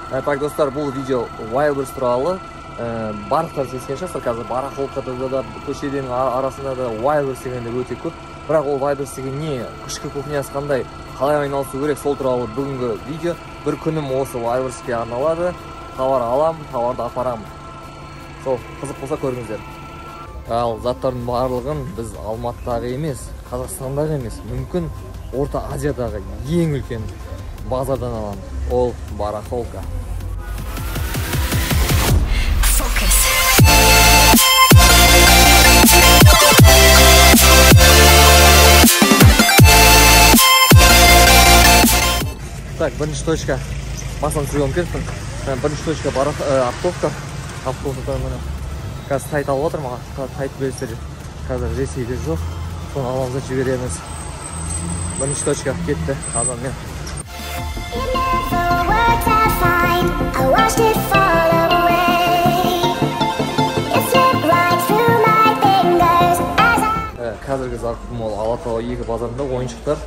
Так, достар, бұл видео Wildberries туралы. Барлықтары естіген шығарсыздар, қазір барахолкада да, көшеден арасында да Wildberries дегенде өте көп. Бірақ ол Wildberries деген не, ішкі кухнясы қандай, қалай айналысу керек, сол туралы бүгінгі видео. Бір күнім осы Wildberriesке арналады. Товар алам, товарды апарам. Сол, қызық болса көріңіздер. Ал заттардың барлығын біз Алматыдағы емес, Қазақстандағы емес, мүмкін Орта Азиядағы ең үлкен базардан аламыз. Ол барахолка. Так, бірінші точка. Басынан түсіруге ұмытып кетіппін. Бірінші точка оптовка. Оптовкадан міне қазір сайт алып жатыр маған. Сайт берсе қазір Ресейде жоқ. Соны аламыз да жібереміз. Бірінші точка кетті азанмен. Қазіргі закупым ол Алатау 2 базарында ойыншықтар.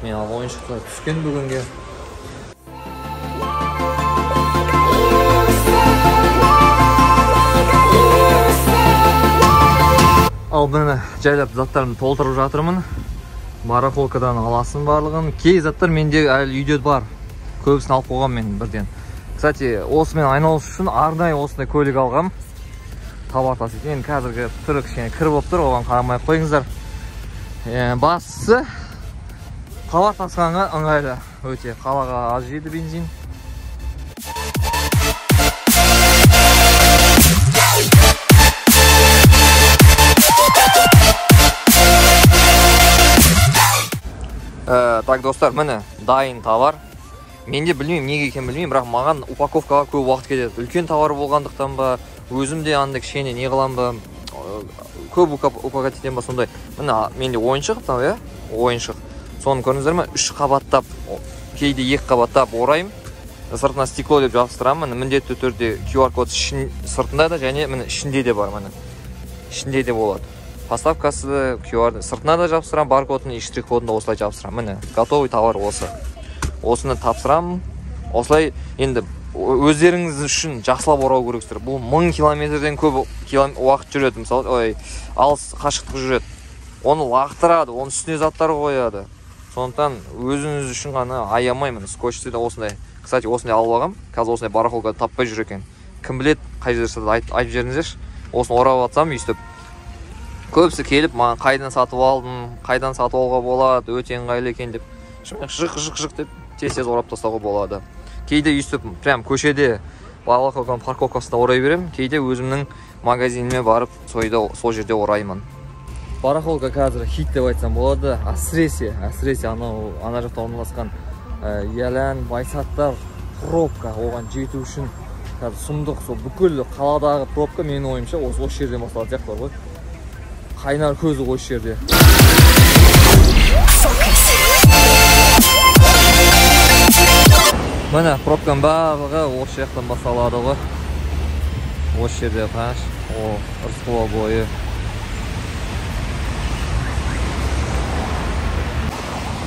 Мен ал ойыншықтар түскен бүгінге. Ал міне жайлап заттарымды толтырып жатырмын. Барахолкадан аласың барлығын. Кей заттар менде әлі үйде бар. Көбісін алып қойғам мен бірден. Кстати, осымен айналысу үшін арнайы осындай көлік алғам. Товар таситын. Енді қазіргі түрі кішкене кір болып тұр, оған қарамай қойыңыздар. Бастысы товар тасығанға ыңғайлы өте. Қалаға аз жейді бензин. Так, достар, міне дайын товар. Менде білмеймін неге екенін білмеймін, бірақ маған упаковкаға көп уақыт кетеді. Үлкен товар болғандықтан ба, өзім де андай кішкене не қыламын ба, көп упаковка етемін ба сондай. Міне менде ойыншық мынау, иә? Ойыншық. Соны көрдіңіздер ме? 3 қабаттап, кейде 2 қабаттап ораймын. Сыртына стекло деп жабыстырамын. Міне міндетті түрде QR код сыртында да және міне ішінде де бар, міне. Ішінде де болады. Поставкасы QR сыртына да жабыстырамын, баркодын, и штрих-кодын да осылай жабыстырамын. Міне, готовый товар осы. Осыны тапсырамын. Осылай енді өздеріңіз үшін жақсылап орау керексіздер. Бұл 1000 километрден көп уақыт жүреді, мысалы, ой, алыс қашықтық жүреді. Оны лақтырады, оның үстіне заттар қояды. Сондықтан өзіңіз үшін ғана аямаймын. Скотчты да осындай. Кстати, осындай алып алғам. Қазір осындай барахолкада таппай жүр екен. Кім біледі, қай жерде сатады, айтып жіберіңіздерші. Осыны орап атсам, өйстіп көбісі келіп маған қайдан сатып алдым, қайдан сатып алуға болады, өте ыңғайлы екен деп. Шынымен жық-жық-жық деп тез-тез орап тастауға болады. Кейде өйстіп прям көшеде барахолканың парковкасында орай беремін, кейде өзімнің магазиніме барып сол жерде ораймын. Барахолка қазір хит деп айтсам болады. Әсіресе, әсіресе анау ана жақта орналасқан Ялан, Байсаттар пробка, оған жету үшін қазір сұмдық. Сол бүкіл қаладағы пробка менің ойымша осы жерден басталатын сияқты бар ғой. Қайнар көзі осы жерде. Міне пробканың барлығы осы жақтан басталады ғой. Осы жерде қарашы, о, Рысқұлова бойы.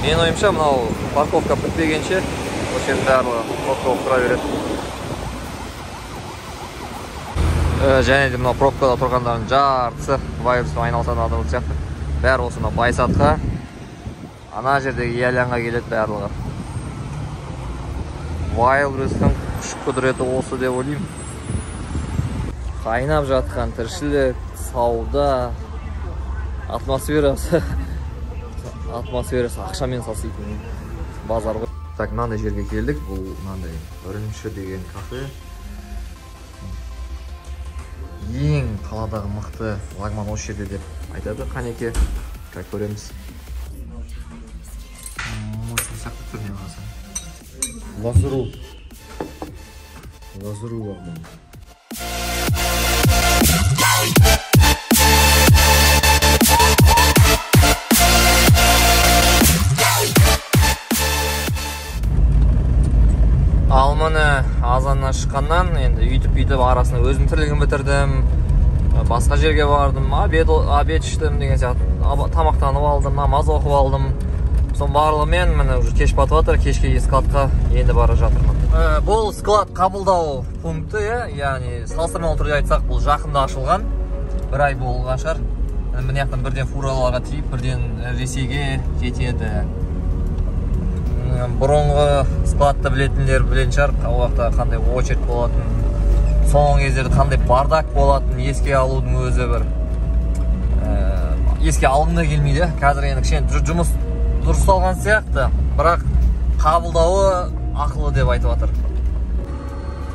Менің ойымша мынау парковка бітпегенше осы жердің барлығы пробка болып тұра береді. Және де мынау пробкада тұрғандардың жартысы Wildberriesпен айналысатын адамдар сияқты. Бәрі осы мынау Байсатқа, ана жердегі Ялянға келеді барлығы. Wildberries'тің күш құдіреті осы деп ойлаймын. Қайнап жатқан тіршілік, сауда, атмосферасы ақшамен саситын базар ғой. Так, мынандай жерге келдік. Бұл мынандай Үрімші деген кафе. Ең қаладағы мықты лагман осы жерде деп айтады. Қанеке, как көреміз. Мощный сияқты түріне қарасаң. Лазуру. Лазуру лагман. Ал міне азаннан шыққаннан енді үйтіп-бүйтіп арасында өзім тірлігін бітірдім, басқа жерге бардым, обед іштім деген сияқты, тамақтанып алдым, намаз оқып алдым. Соның барлығымен міне уже кеш батып жатыр, кешке складқа енді бара жатырмын. Бұл склад қабылдау пункті, яғни салыстырмалы түрде айтсақ, бұл жақында ашылған, бір ай болған шығар. Мына жақтан бірден фураларға тиіп, бірден Ресейге жетеді. Бұрынғы складты білетіндер білетін шығар, ол уақытта қандай очередь болатын, соңғы кездерде қандай бардак болатын, еске алудың өзі бір еске алғым да келмейді. Қазір енді кішкене жұмыс дұрысталған сияқты, бірақ қабылдауы ақылы деп айтып жатыр.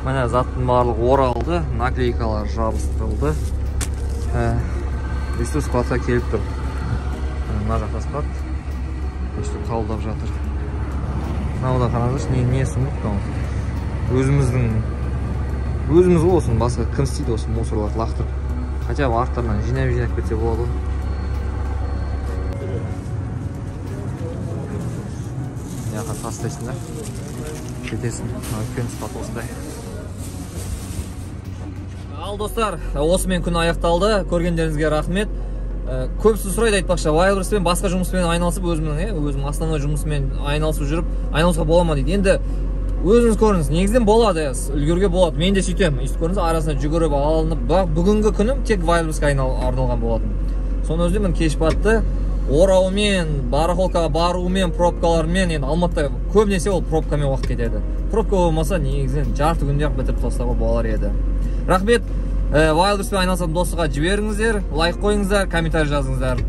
Міне заттың барлығы оралды, наклейкалар жабыстырылды. Өйстіп складқа келіп тұр. Мына жақта склад өйстіп қабылдап жатыр. Мынау да қараңыздаршы, не сұмдық мынау. Өзіміз ғой осыны, басқа кім істейді осы мусорларды лақтырып. Хотя бы арттарынан жинап-жинап кетсе болады ғой. Мына жаққа тастайсың да кетесің. Мына үлкен склад осындай. Ал достар, осымен күн аяқталды. Көргендеріңізге рахмет. Көбісі сұрайды айтпақшы, Wildberries-пен басқа жұмыспен айналысып, өзім основной жұмысымен айналысып жүріп, айналысуға бола ма дейді. Енді өзіңіз көріңіз, негізінен болады, үлгеруге болады. Мен де сөйтемін. Өйстіп көріңіз, арасында жүгіріп алынып, бірақ бүгінгі күнім тек Wildberries-ке арналған болатын. Соның өзінде міне кеш батты. Ораумен, барахолкаға барумен, пробкалармен, енді Алматыда көбінесе ол пробкамен уақыт кетеді. Пробка болмаса негізінен жарты күнде-ақ бітіріп тастауға болар еді. Рахмет. Wildberries-пен айналысатын достарға жіберіңіздер, лайк қойыңыздар, комментарий жазыңыздар.